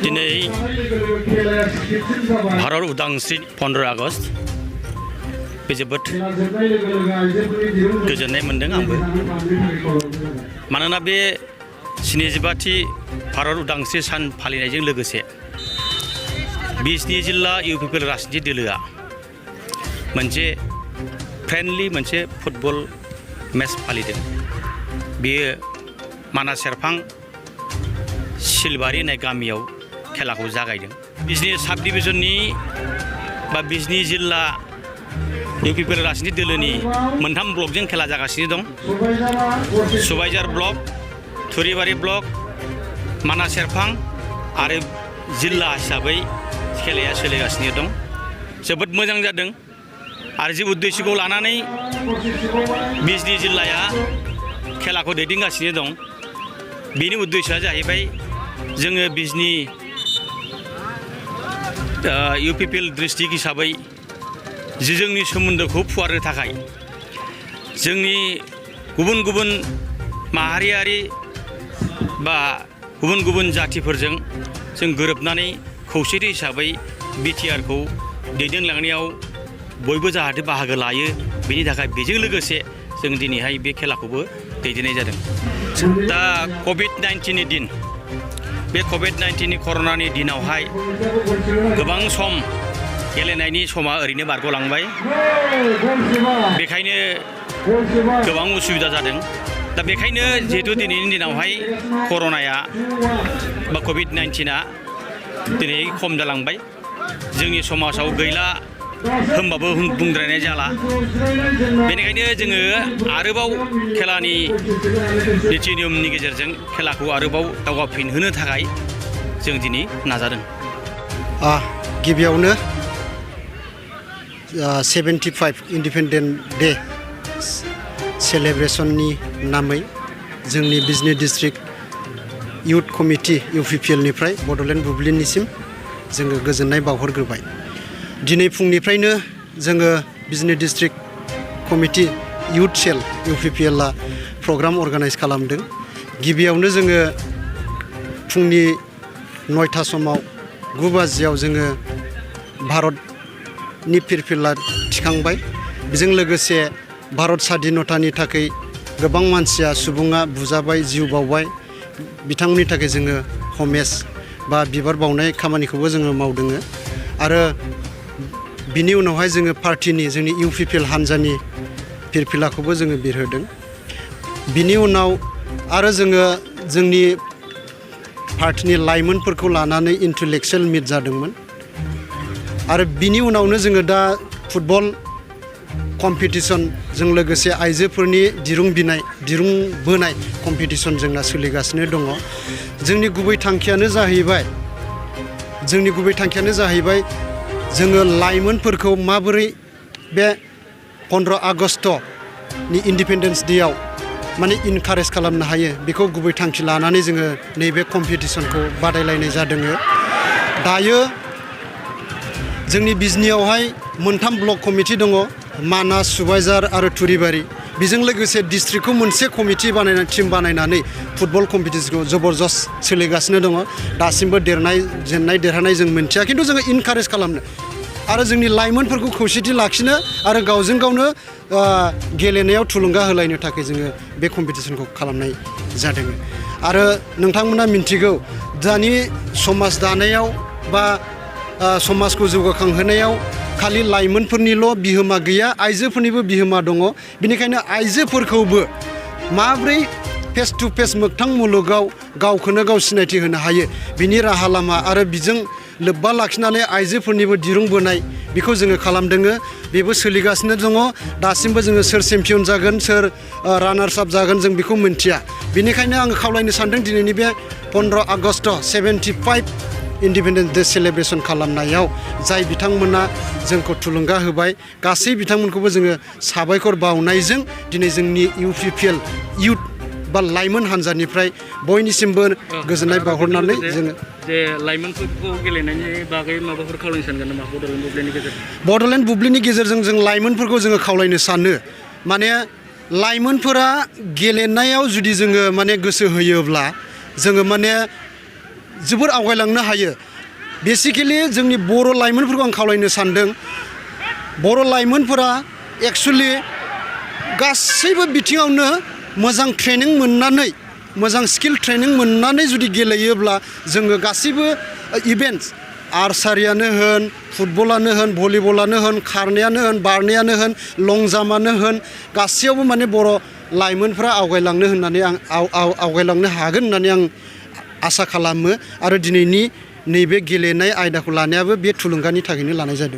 दिनै भारत उदांस्रि 15 आगस्ट बे जोबोद गोजोननाय मोनदों आंबो मानोना बे 75थि भारत उदांस्रि सान फालिनायजों लोगोसे बिजनी जिल्ला इउपिपिएल राजनिति दोलोआ मोनसे फ्रेन्डलि मोनसे फुटबल मेच फालिदों बेयो मानास सेरफां सिलबारि होननाय गामियाव खेलाखौ जागायदों बिजनी साब डिभिजननि बा बिजनी जिल्ला इउपिपिएल राजनिति दोलोनि मोनथाम ब्लकजों खेला जागासिनो दं सुबाइजार ब्लक थुरिबारि ब्लक मानास सेरफां आरो जिल्ला हिसाबै खेलाया सोलिगासिनो दं जोबोद मोजां जादों आरो जे उद्देश्यखौ लानानै बिजनी जिल्लाया खेलाखौ दैदेनगासिनो दं बेनि उद्देश्यआ जाहैबाय जोङो बिजनी इउपिपिएल डिस्ट्रिक्ट हिसाबै जोंनि सोमोन्दोखौ फुवारनो थाखाय जोंनि गुबुन गुबुन माहारियारि बा गुबुन गुबुन जातिफोरजों जों गोरोबनानै खौसेथि हिसाबै बिटिआरखौ दैदेनलांनायाव बयबो जाहाथे बाहागो लायो बेनि थाखाय बेजों लोगोसे जों दिनैहाय बे खेलाखौबो दैदेननाय जादों दा कभिड-19 नि दिन बे कभिड-19 नि कर'नानि दिनावहाय गोबां सम गेलेनायनि समा ओरैनो बारग'लांबाय बेखायनो गोबां उसुबिदा जादों दा बेखायनो जिहेतु दिनैनि दिनावहाय कर'नाया बा कभिड-19आ दिनै खम जालांबाय जोंनि समाजाव गैला होमबाबो बुंद्रायनाय जाला बेनिखायनो जोङो आरोबाव खेलानि नीति नियमनि गेजेरजों खेलाखौ आरोबाव दावगाफिनहोनो थाखाय जों दिनै नाजादों गिबियावनो 75 इन्डिपेन्डेन्ट डे सेलेब्रेसननि नामै जोंनि Bijni district youth committee UPPL निफ्राय बड'लेण्ड बुब्लिनिसिम जोङो गोजोननाय बावहरग्रोबाय दिनै फुंनिफ्रायनो जोङो बिजनी डिस्ट्रिक्ट कमिटि इउथ सेल इउपिपिएलआ प्रग्राम अर्गानाइज खालामदों गिबियावनो जोङो फुंनि 9टा समाव 9 बाजियाव जोङो भारतनि फिरफिला थिखांबाय बेजों लोगोसे भारत स्वाधीनतानि थाखाय गोबां मानसिया सुबुङा बुजाबाय जिउ बावबाय बिथांमोननि थाखाय जोङो हमेज बा बिबार बावनाय खामानिखौबो जोङो मावदों आरो बिनि उनावहाय जोङो पार्टिनि जोंनि इउपिपिएल हान्जानि फिरफिलाखौबो जोङो बिरहोदों बिनि उनाव आरो जोङो जोंनि पार्टिनि लाइमोनफोरखौ लानानै इन्टेलेक्सुयेल मिट जादोंमोन आरो बिनि उनावनो जोङो दा फुटबल कम्पिटिसनजों लोगोसे आइजोफोरनि दिरुं बोनाय कम्पिटिसन जोंना सोलिगासिनो दङ जोंनि गुबै थांखियानो जाहैबाय जोङो लाइमोनफोरखौ माबोरै बे 15 आगस्टनि इन्डिपेन्डेन्स डेआव माने इनकारेज खालामनो हायो बेखौ गुबै थांखि लानानै जोङो नैबे कम्पिटिसनखौ बादायलायनाय जादों दायो जोंनि बिजनीयावहाय मोनथाम ब्लक कमिटि दङ मानास सुबाइजार आरो थुरिबारि बेजों लोगोसे डिस्ट्रिक्टखौ मोनसे कमिटि बानायनानै टीम बानायनानै फुटबल कम्पिटिसनखौ जबरदस्त सोलिगासिनो दङ दासिमबो जेननाय देरहानाय जों मिन्थिया खिन्थु जोङो इनकारेज खालामनो आरो जोंनि लाइमोनफोरखौ खौसेथि लाखिनो आरो गावजों गावनो गेलेनायाव थुलुंगा होलायनो थाखाय जोङो बे कम्पिटिसनखौ खालामनाय जादों आरो नोंथांमोना मिन्थिगौ दानि समाज दानायाव बा समाजखौ जौगाखांहोनायाव खालि लाइमोनफोरनिल' बिहोमा गैया आइजोफोरनिबो बिहोमा दङ बेनिखायनो आइजोफोरखौबो माब्रै फेस टु फेस मोगथां मुलुगाव गावखौनो गाव सिनायथि होनो हायो बिनि राहा लामा आरो बिजों लोब्बा लाखिनानै आइजोफोरनिबो दिरुं बोनाय बेखौ जोङो खालामदों बेबो सोलिगासिनो दङ दासिमबो जोङो सोर चेम्पियन जागोन सोर रानार्स आप जागोन जों बेखौ मिन्थिया बेनिखायनो आङो खावलायनो सानदों दिनैनि बे 15 आगस्ट 75 इन्डिपेन्डेन्स डे सेलेब्रेसन खालामनायाव जाय बिथांमोना जोंखौ थुलुंगा होबाय गासै बिथांमोनखौबो जोङो साबायखर बावनायजों दिनै जोंनि इउपिपिएल इउथ बा लाइमोन हान्जानिफ्राय बयनिसिमबो गोजोननाय बावहरनानै जोङो जे लाइमोनफोरखौ गेलेनायनि बागै माबाफोर खावलायनो सानगोन नामा बड'लेण्ड बुब्लिनि गेजेरजों बड'लेण्ड बुब्लिनि गेजेरजों जों लाइमोनफोरखौ जोङो खावलायनो सानो माने लाइमोनफोरा गेलेनायाव जुदि जोङो माने गोसो होयोब्ला जोङो माने जोबोर आवगायलांनो हायो बेसिकेलि जोंनि बर' लाइमोनफोरखौ आं खावलायनो सानदों बर' लाइमोनफोरा एक्सुवेलि गासैबो बिथिङावनो मोजां ट्रेनिं मोननानै मोजां स्किल ट्रेनिं मोननानै जुदि गेलेयोब्ला जोङो गासैबो इभेन्ट्स आर्सारियानो होन फुटबलानो होन भलिबलानो होन खारनायानो होन बारनायानो होन लं जाम्पआनो होन गासैयावबो माने बर' लाइमोनफ्रा आवगायलांनो होननानै आं आवगायलांनो हागोन होननानै आं आसा खालामो आरो दिनैनि नैबे गेलेनाय आयदाखौ लानायाबो बे थुलुंगानि थाखायनो लानाय जादों